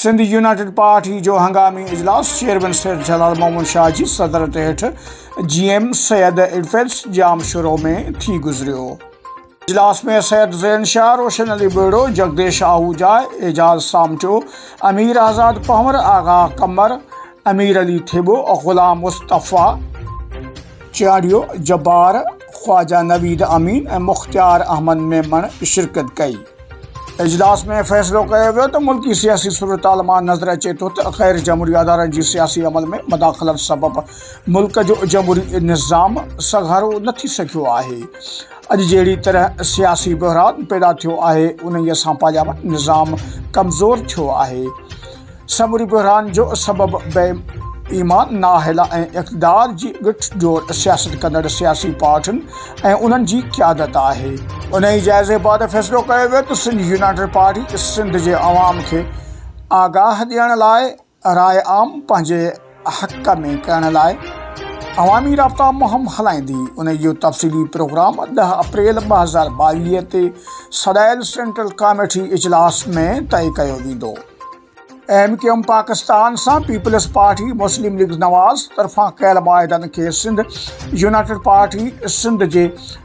Sindh united party جو هنگامي اجلاس چيئرمين سيد جلال محمد شاهه جي صدارت هيٺ جي ايم سيد ايڊفينس ڄامشورو ۾ ٿي گذريو. اجلاس ۾ سيد زين شاهه، روشن علي ٻيڙو، جگديش آهوجا، اعجاز سامٽيو، امير آزاد پنهور، آغا قمر، امير علي ٿيٻو، غلام مصطفيٰ چانڊيو، جبار، خواجه نويد امين ۽ مختيار احمد ميمڻ شرڪت ڪئي. اجلاس ۾ فيصلو ڪيو ويو ته ملڪي سياسي صورتحال مان نظر اچي ٿو ته غير جمهوري ادارن جي سياسي عمل ۾ مداخلت سبب ملڪ جو جمهوري نظام سگهارو نه ٿي سگهيو آهي. اڄ جهڙي طرح سياسي بحران پيدا ٿيو آهي انهيء سان پارلياماني نظام ڪمزور ٿيو آهي. سموري بحران جو سبب بي ايمان، نااهل ۽ اقتدار جي ڳٺ جوڙ سياست ڪندڙ سياسي پارٽين ۽ انهن جي قيادت آهي. انهيء جائزي بعد فيصلو ڪيو ويو ته سنڌ يونائيٽيڊ پارٽي سنڌ جي عوام کي آگاهه ڏيڻ لاء راء عام پنهنجي حق ۾ ڪرڻ لاء عوامي رابطا مهم هلائيندي. انهيء جو تفصيلي پروگرام ڏهه اپريل 2022 تي سڏايل سينٽرل ڪاميٽي اجلاس ۾ طئي ڪيو ويندو. ايم ڪيو ايم پاڪستان سان پيپلز پارٽي مسلم ليگ نواز طرفان ڪيل معاهدن کي سنڌ يونائيٽيڊ پارٽي سنڌ جي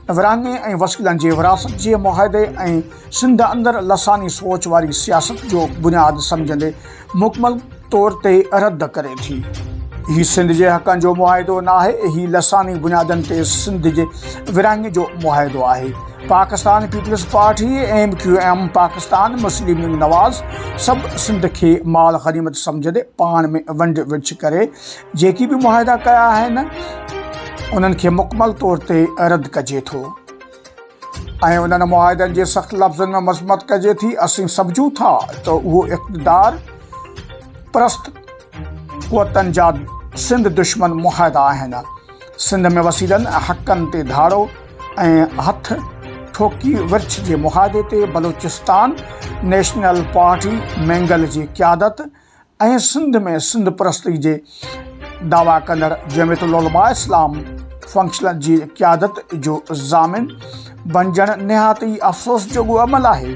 ورهاڱي ۽ وسيلن جي ورهاست جي معاهدي ۽ سنڌ اندر لساني سوچ واري سياست جو بنياد سمجهندي مڪمل طور تي رد ڪري ٿي. هي سنڌ جي حقن جو معاهدو ناهي، هي لساني بنيادن تي سنڌ جي ورهاڱي جو معاهدو آهي. Pakistan Peoples Party, M Q M Pakistan, Muslim League Nawaz سڀ سنڌ کي مال غنيمت سمجهندي پاڻ ۾ ونڊ ورڇ ڪري جيڪي به معاهدا ڪيا آهن انهن کي مڪمل طور تي رد ڪجي ٿو ۽ انهن معاهدن جي سخت لفظن ۾ مذمت ڪجي ٿي. اسين سمجهون ٿا ته اهو اقتدار پرست قوتن جا سنڌ دشمن معاهدا آهن. سنڌ ۾ وسيلن ۽ حقن تي ڌاڙو ۽ هٿ ٺوڪي ورڇ جي معاهدي تي بلوچستان نيشنل پارٽي مينگل جي قيادت ۽ سنڌ ۾ سنڌ پرستي جي دعويٰ ڪندڙ جمعيت العلماء اسلام فنڪشنل جي قيادت جو ضامن بڻجڻ نهايت ئي افسوس جوڳو عمل آهي.